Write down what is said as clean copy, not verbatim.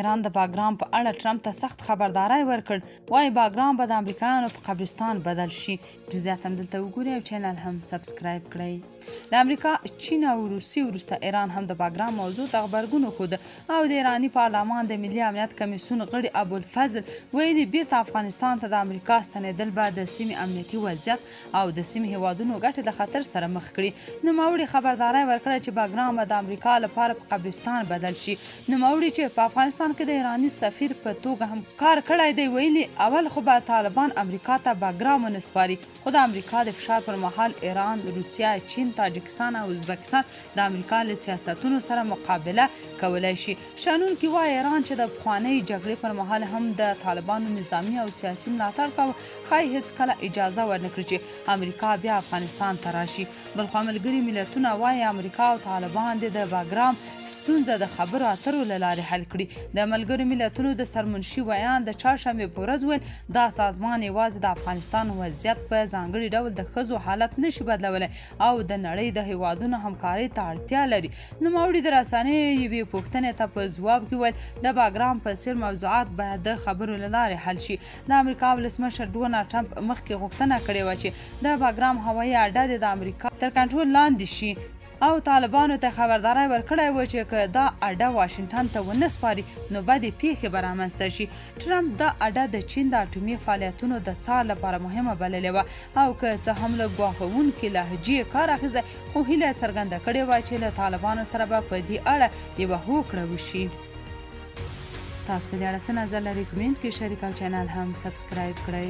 ایران د باګرام په اړه ټرمپ ته سخت خبرداری ورکړ، وايي باګرام به د امریکایانو په قبرستان بدل شي. جزئیات هم دلته وګورئ او چینل هم سبسکرایب کړئ. له امریکا، چین او روسیې وروسته ایران هم د باګرام موضوع ته غبرګون وښود او د ایراني پارلمان د ملي امنیت کمیسیون غړي ابوالفضل ویلي، بیرته افغانستان ته د امریکا ستنېدل به د سیمې امنیتي وضعیت او د سیمې هېوادونو ګټې له خطر سره مخ کړي. نوموړي خبرداری ورکړی چې باګرام به د امریکا لپاره په قبرستان بدل شي. نوموړي چې په افغانستان کې د ایراني سفیر په توګه هم کار کړی دی ویلي، اول خو به طالبان امریکا ته باګرام ونه سپاري، خو د امریکا د فشار پر مهال ایران، روسیه، چین، تاجکستان او ازبکستان د امریکا له سیاستونو سره مقابله کولای شي. شنونکي وايي، ایران چې د پخوانۍ جګړې پر مهال هم د طالبانو نظامي او سیاسي ملاتړ کاوه، ښايي هېڅکله اجازه ورنکړي چې امریکا بیا افغانستان ته راشي. بلخوا ملګري ملتونه وايي، امریکا او طالبان دې د باګرام ستونزه د خبرو اترو له لارې حل کړي. د ملګرو ملتونو د سرمنشي ویاند د چهارشنبې په ورځ وویل، دا سازمان یوازې د افغانستان وضعیت په ځانګړي ډول د ښځو حالت نه شي بدلولی او د نړۍ د هېوادونو همکارۍ ته اړتیا لري. نوموړي د رسنیو یوې پوښتنې ته په ځواب کې وویل، د باګرام په څېر موضوعات باید د خبرو له لارې حل شي. د امریکا ولسمشر ډونالډ ټرمپ مخکې غوښتنه کړې وه چې د باګرام هوایي اډه دې د امریکا تر کنټرول لاندې شي او طالبانو ته خبرداری ورکړی و چې که دا اډه واشنګټن ته ونه سپاري نو بدې پیښې به رامنځته شي. ټرمپ دا اډه د چین د اټومي فعالیتونو د څار لپاره مهمه بللې وه او که څه هم له ګواښوونکې لهجې یې کار اخیستی، خو هیله یې څرګنده کړې وه چې له طالبانو سره به په دې اړه یوه هوکړه وشي. تاسو په دې اړه څه نظر لرئ؟ کمنټ کې شریک او چینل هم سبسکرایب کړئ.